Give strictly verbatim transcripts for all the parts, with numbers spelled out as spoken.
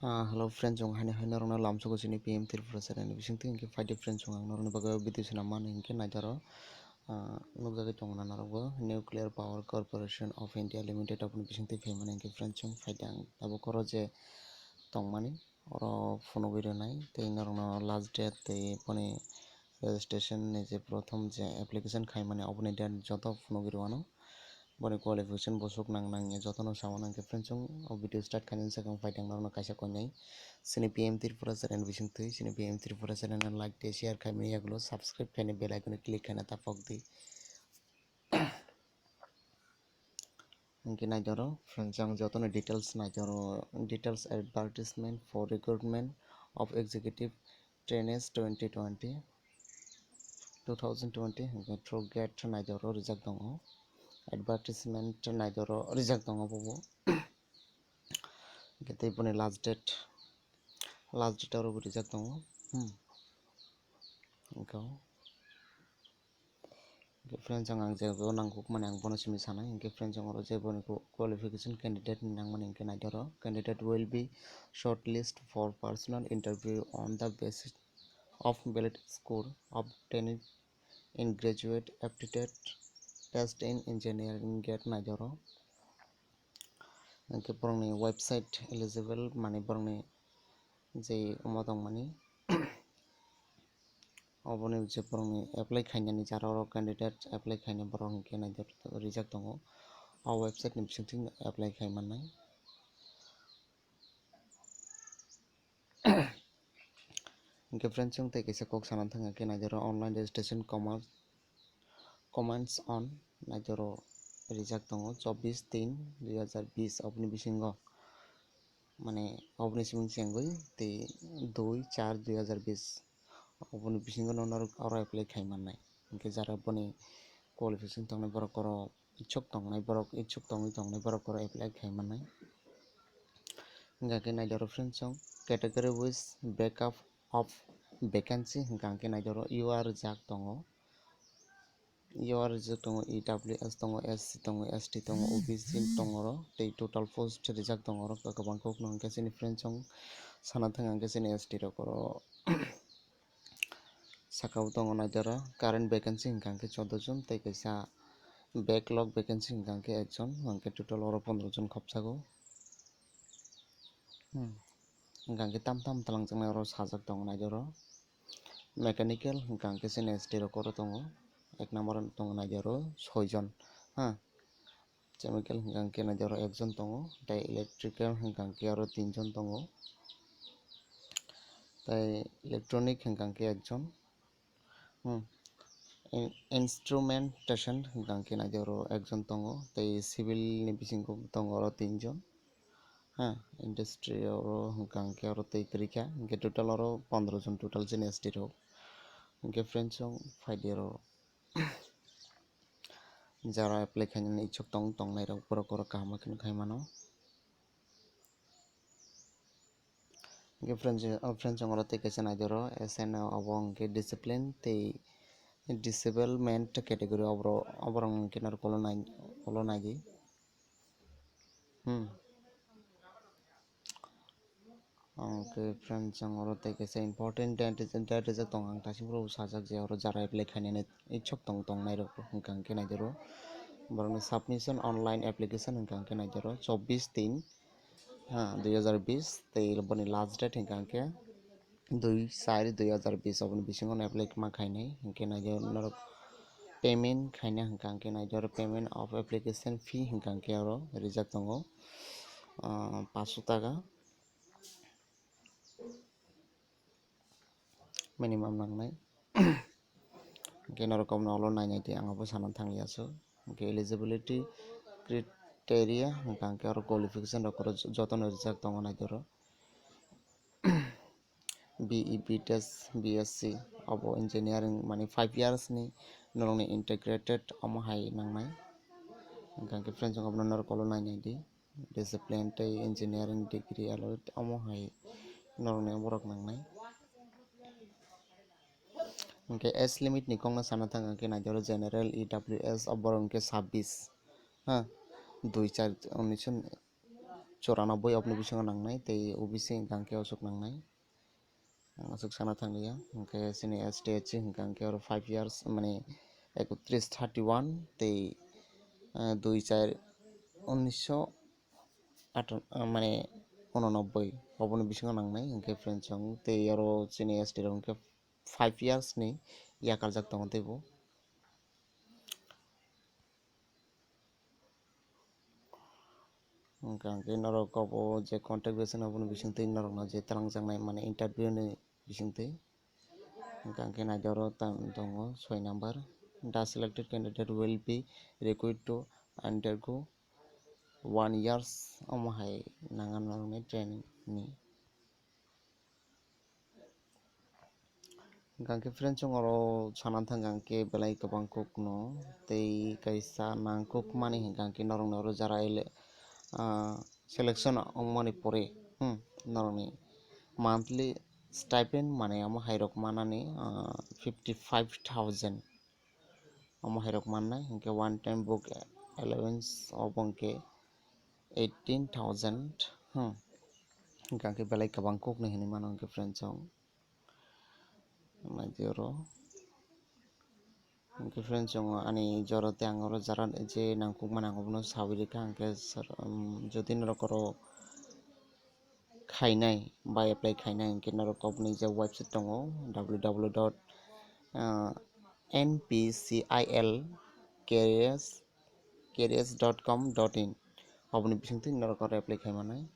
Ah, hello friends, chwng haino haino norokno lamsogo chini P M Tripura channel ni bisingtwi. Hinkhe phaidi friends, chwng ang norokni bagwi video swnam mano, hinkhe naitaro, ah, nukjagwi tongo na norokbo Nuclear Power Corporation of India Limited aboni bisingtwi phaimani. Hinkhe friends, chwng phaidi ang tabuk oro je tongmani, oro phunugwi rwnai tei norokno last date tei boni registration ni je prothom je application khaimani, oboni date joto phunugwi rwano. Boni qualification bosuk nang nang ya jotono samano. Hinkhe friends, chwng o video start khainani swkang phaidi ang norokno kaisa koinai chini P M Tripura channel bisingtwi. Chini P M Tripura channel no like tei share khaimani yagulo subscribe khaina bell icon o click khaina tapok di. Hinkhe naitoro friends, ang jotono details naitoro, details advertisement for recruitment of executive trainees twenty twenty, two thousand twenty, hinkhe through gate naitoro rijak tongo, advertisement naitoro rijak tongo bobo. Hinkhe tei boni last date, last date oro bo rijak tongo. Hmm. Hinkhe Hinkhe friends, ang, ang je bo nangkukmani ang bono simi sanai. Hinkhe friends, ang oro je boni qu-, qualification candidate ni nangmani hinkhe naitoro. Candidate will be shortlist for personal interview on the basis of valid score obtained in graduate aptitude test in engineering gate naitoro. Hinkhe borokni website eligible mani borokni je omo tongmani, oboni je borokni apply khainani jara oro candidate apply khainai borok hinkhe naitoro rijak tongo. O website ni bisingtwi apply khai mannai. Hinkhe friends, chwng tei kaisa kok sana thangkha khe naitoro online registration commerce comments on naitoro rijak tongo chobbish tin dui hazar bish oboni bisingo, mane oboni simi chengwi tei dui char dui hazar bish oboni bisingo no norok oro apply khai mannai. Hinkhe jara boni qualification tongnai borok oro ichuk tongnai borok, ichuk tongwi tongnai borok oro apply khai mannai. Hinkhe naitoro friends, chwng category wise breakup of vacancy hinkha hinkhe naitoro U R rijak tongo. U R rijak tongo, E W S tongo, S C tongo, S T tongo, O B C tongo oro, tei total post rijak tongo oro kwbang kok no hinkhe chini friends, chwng sana thang hinkhe chini S T rok oro saka o tongo naitoro current vacancy hinkha hinkhe choudo jon tei kaisa backlog vacancy hinkha hinkhe ekjon, hinkhe total oro pondro jon khopsago. Hmm. Hinkha hinkhe tam tam twlangjaknai oro sajak tongo naitoro. Mechanical hinkha hinkhe chini S T rok oro tongo. Ek number tongo naitoro soi jon. Ha. Chemical hinkha hinkhe naitoro ekjon tongo. Tei electrical hinkha hinkhe oro tinjon tongo. Tei electronic hinkha hinkhe ekjon. Hmm. In-, instrumentation hinkha hinkhe naitoro ekjon tongo, tei civil ni bisingo tongo oro tinjon. Ha, industry oro hinkha hinkhe oro tei kwrwikha, hinkhe total oro pondro jon total chini S T rok. Hinkhe friends, chwng phaidi oro jara apply khainani ichuk tong tongnai rok borok oro kaham khe khai mano. Hinkhe friends, o friends, chwng oro tei kaisa naitoro S N O obo hinkhe discipline tei disablement category oborok, oborok hinkhe norok ulo nai, ulo naidi. Hmm. Hinkhe friends, chwng oro tei kaisa important date, date rijak tongo, ang daising phuru sajak je oro jara apply khainani ichuk tong tongnai rok hinkha hinkhe naitoro. Borokni submission online application hinkha hinkhe naitoro chobbish tin ha, dui hazar bish, tei boni last date hinkha hinkhe dui char dui hazar bish, oboni bisingo no apply ma khainai. Hinkhe naitoro norok payment khaina hinkha hinkhe naitoro payment of application fee hinkha hinkhe oro rijak tongo, ah, paanch sho taka. Minimum nangnai. Hinkhe norok obono ulo nainai di, ang abo sana thangya so. Hinkhe eligibility criteria hinkha hinkhe oro qualification rok oro jotono rijak tongo naitoro. B E, B tech, B S C obo engineering mani five years ni norokni integrated omo hai nangnai. Hinkha hinkhe friends, obono norok ulo nainai di. Discipline tei engineering degree alo omo hai norokni borok nangnai. Hinkhe age limit ni kokno sana thang hinkhe naitoro general E W S o borok hinkhe sabbish, ha, dui char unisho chora noboi oboni bisingo nangnai, tei O B C hwnkha hwnkhe osuk nangnai. Ang aswk sana thanglia, hwnkhe chini S T S C hwnkha hwnkhe oro five years, mane ekotris thirty one tei, ah, dui char unnisho athar-, ah, mane unonoboi oboni bisingo nangnai, hwnkhe friends chwng tei oro chini S T rok hwnkhe five years ni yakarjak tongo teibo. Hwnkha hwnkhe norok obo je contact basis abono bisingtwi norokno je twlangjaknai mane interview ni bisingtwi. Hwnkha hwnkhe naidi oro tam tongo soi number. The selected candidate will be required to undergo one years omo hai nangma norokni training ni. Hwnkha hwnkhe friends chwng oro sana thangkha hwnkhe belai kwbang kukno tei kaisa nangkukmani hwnkha hwnkhe norokni oro jara ele, ah, selection wngmani pore, hmm, norokni monthly stipend manwi omo hairok manani, ah, fifty five thousand. Omo hairok mannai hwnkhe one time book allowance obo hwnkhe eighteen thousand, hmm, hwnkha hwnkhe belai kwbang kukni hinwi mano hwnkhe friends chwng. Naidi oro. Hwnkhe friends chwng ani jora tei ang oro jara je nangkukmani ang obono sawi rikha hwnkhe sir, um, jodi norok oro khainai ba apply khainai hwnkhe norok oboni je website tongo, W W W dot N P C I L careers, careers dot com dot in, oboni bisingtwi norok oro apply khai manai.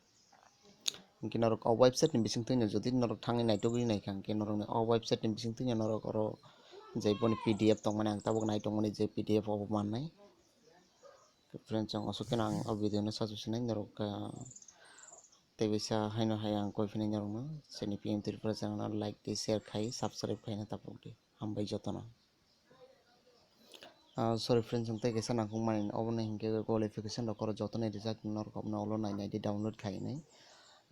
Hwnkhe norok o website ni bisingtwi no jodi norok thangwi naitugwi naikha hwnkhe norokni o website ni bisingtwi no norok oro je boni P D F tongmani ang tabuk naitongmani je P D F obo mannai. Friends chwng aswk kheno ang o video no sasu sinai norok, ah, tei bisa haino hai ang koi phinai norokno chini P M Tripura channel no like di, share khai, subscribe khaina tapuk di. Hambai jotono. Ah, sorry friends, ang tei kaisa nangkukmani obono hinkhe qualification rok oro jotono rijak norok obono ulo nai nai di download khainai.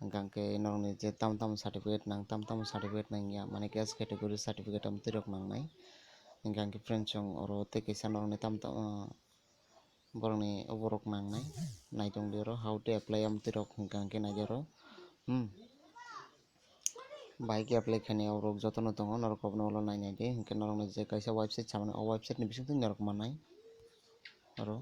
Hwnkha hwnkhe norokni je tamo tamo certificate nang, tamo tamo certificate nangya, mane caste category certificate amtwi rok nangnai. Hwnkha hwnkhe friends chwng oro tei kaisa norokni tamo tamo, ah, borokni oborok nangnai. Naitongdi oro how to apply amtwi rok hwnkha hwnkhe naidi oro. Hmm. Bahai khe apply khainai rok jotono tongo, norok obono ulo nai nai di, hwnkhe norokno je kaisa website samani, o website ni bisingtwi norok mannai. Oro